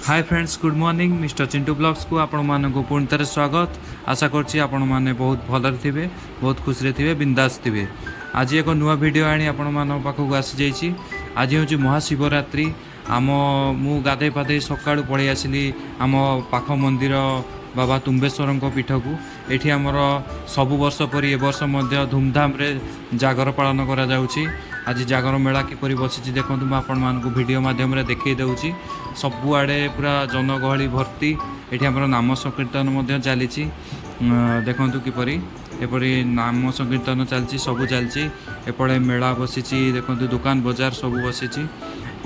Hi friends, good morning. Mister Chintu ବ୍ଲଗ୍ସକୁ ଆପଣମାନଙ୍କୁ ପୁଣି ଥରେ ସ୍ୱାଗତ। ଆଶା କରୁଛି ଆପଣମାନେ ବହୁତ ଭଲରେ ଥିବେ, ବହୁତ ଖୁସିରେ ଥିବେ, ବିନ୍ଦାସ ଥିବେ। ଆଜି ଏକ ନୂଆ ଭିଡ଼ିଓ ଆଣି ଆପଣମାନଙ୍କ ପାଖକୁ ଆସିଯାଇଛି। ଆଜି ହେଉଛି ମହାଶିବରାତ୍ରି। ମୁଁ ଗାଧେଇ ପାଧେଇ ସକାଳୁ ପଳେଇ ଆସିଲି ଆମ ପାଖ ମନ୍ଦିର ବାବା ତୁମ୍ବେଶ୍ୱରଙ୍କ ପୀଠକୁ। ଏଠି ଆମର ସବୁ ବର୍ଷ ପରି ଏ ବର୍ଷ ମଧ୍ୟ ଧୁମଧାମରେ ଜାଗର ପାଳନ କରାଯାଉଛି। ଆଜି ଜାଗର ମେଳା କିପରି ବସିଛି ଦେଖନ୍ତୁ, ମୁଁ ଆପଣମାନଙ୍କୁ ଭିଡ଼ିଓ ମାଧ୍ୟମରେ ଦେଖାଇ ଦେଉଛି। ସବୁଆଡ଼େ ପୁରା ଜନଗହଳି ଭର୍ତ୍ତି। ଏଠି ଆମର ନାମ ସଂକୀର୍ତ୍ତନ ମଧ୍ୟ ଚାଲିଛି। ଦେଖନ୍ତୁ କିପରି ଏପରି ନାମ ସଂକୀର୍ତ୍ତନ ଚାଲିଛି, ସବୁ ଚାଲିଛି। ଏପଟେ ମେଳା ବସିଛି, ଦେଖନ୍ତୁ, ଦୋକାନ ବଜାର ସବୁ ବସିଛି।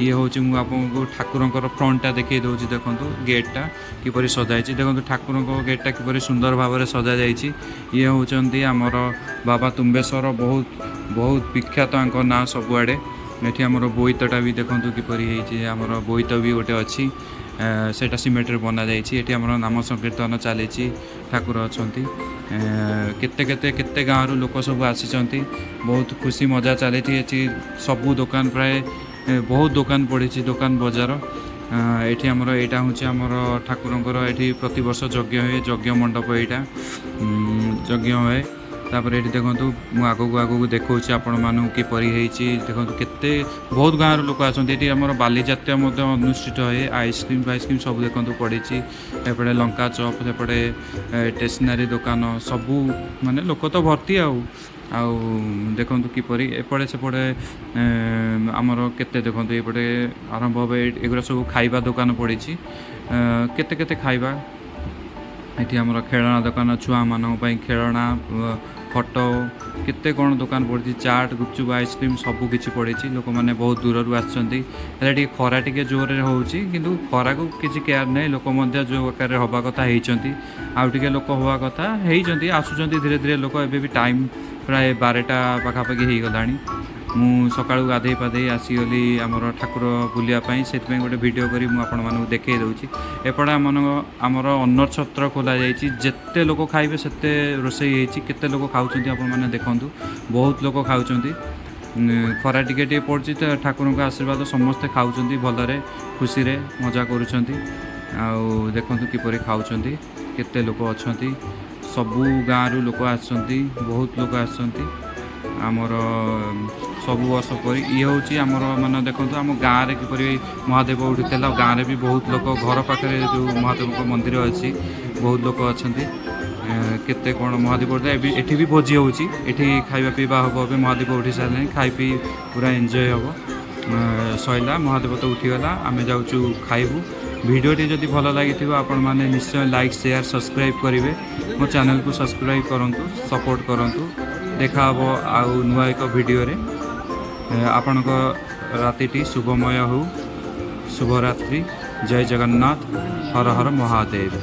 ଇଏ ହେଉଛି, ମୁଁ ଆପଣଙ୍କୁ ଠାକୁରଙ୍କର ଫ୍ରଣ୍ଟଟା ଦେଖାଇ ଦେଉଛି। ଦେଖନ୍ତୁ, ଗେଟ୍ଟା କିପରି ସଜାଇଛି। ଦେଖନ୍ତୁ, ଠାକୁରଙ୍କ ଗେଟ୍ଟା କିପରି ସୁନ୍ଦର ଭାବରେ ସଜାଯାଇଛି। ଇଏ ହେଉଛନ୍ତି ଆମର ବାବା ତୁମ୍ବେଶ୍ୱର, ବହୁତ ବହୁତ ବିଖ୍ୟାତ ୟାଙ୍କ ନାଁ ସବୁଆଡ଼େ। ଏଠି ଆମର ବୋଇତଟା ବି ଦେଖନ୍ତୁ କିପରି ହେଇଛି। ଆମର ବୋଇତ ବି ଗୋଟେ ଅଛି, ସେଇଟା ସିମେଣ୍ଟରେ ବନାଯାଇଛି। ଏଠି ଆମର ନାମ ସଂକୀର୍ତ୍ତନ ଚାଲିଛି, ଠାକୁର ଅଛନ୍ତି। କେତେ କେତେ କେତେ ଗାଁରୁ ଲୋକ ସବୁ ଆସିଛନ୍ତି। ବହୁତ ଖୁସି ମଜା ଚାଲିଛି ଏଠି। ସବୁ ଦୋକାନ ପ୍ରାୟ ବହୁତ ଦୋକାନ ପଡ଼ିଛି, ଦୋକାନ ବଜାର। ଏଠି ଆମର ଏଇଟା ହେଉଛି ଆମର ଠାକୁରଙ୍କର, ଏଠି ପ୍ରତିବର୍ଷ ଯଜ୍ଞ ହୁଏ, ଯଜ୍ଞ ମଣ୍ଡପ ଏଇଟା। ଯଜ୍ଞ ହୁଏ। ତାପରେ ଏଠି ଦେଖନ୍ତୁ, ମୁଁ ଆଗକୁ ଆଗକୁ ଦେଖାଉଛି ଆପଣମାନଙ୍କୁ କିପରି ହେଇଛି। ଦେଖନ୍ତୁ, କେତେ ବହୁତ ଗାଁରୁ ଲୋକ ଆସନ୍ତି। ଏଠି ଆମର ବାଲିଯାତ୍ରା ମଧ୍ୟ ଅନୁଷ୍ଠିତ ହୁଏ। ଆଇସ୍କ୍ରିମ୍ ଫାଇସ୍କ୍ରିମ୍ ସବୁ ଦେଖନ୍ତୁ ପଡ଼ିଛି। ଏପଟେ ଲଙ୍କା ଚପ୍, ସେପଟେ ଷ୍ଟେସନାରୀ ଦୋକାନ ସବୁ, ମାନେ ଲୋକ ତ ଭର୍ତ୍ତି। ଆଉ ଦେଖନ୍ତୁ କିପରି ଏପଟେ ସେପଟେ ଆମର କେତେ, ଦେଖନ୍ତୁ, ଏପଟେ ଆରମ୍ଭ ହେବ। ଏଗୁଡ଼ା ସବୁ ଖାଇବା ଦୋକାନ ପଡ଼ିଛି, କେତେ କେତେ ଖାଇବା। ଏଠି ଆମର ଖେଳଣା ଦୋକାନ, ଛୁଆମାନଙ୍କ ପାଇଁ ଖେଳଣା, ଫଟୋ, କେତେ କ'ଣ ଦୋକାନ ପଡ଼ିଛି। ଚାଟ୍, ଗୁପଚୁପ୍, ଆଇସ୍କ୍ରିମ୍ ସବୁ କିଛି ପଡ଼ିଛି। ଲୋକମାନେ ବହୁତ ଦୂରରୁ ଆସିଛନ୍ତି। ହେଲେ ଟିକେ ଖରା ଟିକେ ଜୋରରେ ହେଉଛି, କିନ୍ତୁ ଖରାକୁ କିଛି କେୟାର ନାହିଁ। ଲୋକ ମଧ୍ୟ ଯେଉଁ ଆକାରରେ ହେବା କଥା ହେଇଛନ୍ତି, ଆଉ ଟିକେ ଲୋକ ହେବା କଥା ହେଇଛନ୍ତି, ଆସୁଛନ୍ତି ଧୀରେ ଧୀରେ ଲୋକ। ଏବେ ବି ଟାଇମ୍ ପ୍ରାୟ 12ଟା ପାଖାପାଖି ହେଇଗଲାଣି। ମୁଁ ସକାଳୁ ଗାଧେଇ ପାଧେଇ ଆସିଗଲି ଆମର ଠାକୁର ବୁଲିବା ପାଇଁ, ସେଥିପାଇଁ ଗୋଟେ ଭିଡ଼ିଓ କରି ମୁଁ ଆପଣମାନଙ୍କୁ ଦେଖେଇ ଦେଉଛି। ଏପଟେ ଆମର ଅନ୍ନଛତ୍ର ଖୋଲାଯାଇଛି। ଯେତେ ଲୋକ ଖାଇବେ ସେତେ ରୋଷେଇ ହେଇଛି। କେତେ ଲୋକ ଖାଉଛନ୍ତି ଆପଣମାନେ ଦେଖନ୍ତୁ, ବହୁତ ଲୋକ ଖାଉଛନ୍ତି। ଖରା ଟିକେ ଟିକେ ପଡ଼ୁଛି ତ ଠାକୁରଙ୍କ ଆଶୀର୍ବାଦ, ସମସ୍ତେ ଖାଉଛନ୍ତି ଭଲରେ, ଖୁସିରେ ମଜା କରୁଛନ୍ତି। ଆଉ ଦେଖନ୍ତୁ କିପରି ଖାଉଛନ୍ତି, କେତେ ଲୋକ ଅଛନ୍ତି। ସବୁ ଗାଁରୁ ଲୋକ ଆସିଛନ୍ତି, ବହୁତ ଲୋକ ଆସିଛନ୍ତି। ଆମର ସବୁ ବର୍ଷ ପରି ଇଏ ହେଉଛି ଆମର, ମାନେ ଦେଖନ୍ତୁ, ଆମ ଗାଁରେ କିପରି ମହାଦେବ ଉଠିଥିଲା। ଗାଁରେ ବି ବହୁତ ଲୋକ, ଘର ପାଖରେ ଯେଉଁ ମହାଦେବଙ୍କ ମନ୍ଦିର ଅଛି, ବହୁତ ଲୋକ ଅଛନ୍ତି। କେତେ କ'ଣ ମହାଦୀପ ଉଠିଲା। ଏବେ ଏଠି ବି ଭୋଜି ହେଉଛି, ଏଠି ଖାଇବା ପିଇବା ହେବ। ଏବେ ମହାଦୀପ ଉଠି ସାରିଲେଣି, ଖାଇ ପିଇ ପୁରା ଏନ୍ଜୟ ହେବ। ସଇଲା, ମହାଦେବ ତ ଉଠିଗଲା, ଆମେ ଯାଉଛୁ ଖାଇବୁ। ଭିଡ଼ିଓଟି ଯଦି ଭଲ ଲାଗିଥିବ, ଆପଣମାନେ ନିଶ୍ଚୟ ଲାଇକ୍, ସେୟାର, ସବସ୍କ୍ରାଇବ୍ କରିବେ। ମୋ ଚ୍ୟାନେଲକୁ ସବସ୍କ୍ରାଇବ୍ କରନ୍ତୁ, ସପୋର୍ଟ କରନ୍ତୁ। ଦେଖା ହେବ ଆଉ ନୂଆ ଏକ ଭିଡ଼ିଓରେ। ଆପଣଙ୍କ ରାତିଟି ଶୁଭମୟ ହେଉ। ଶୁଭରାତ୍ରି। ଜୟ ଜଗନ୍ନାଥ। ହର ହର ମହାଦେବ।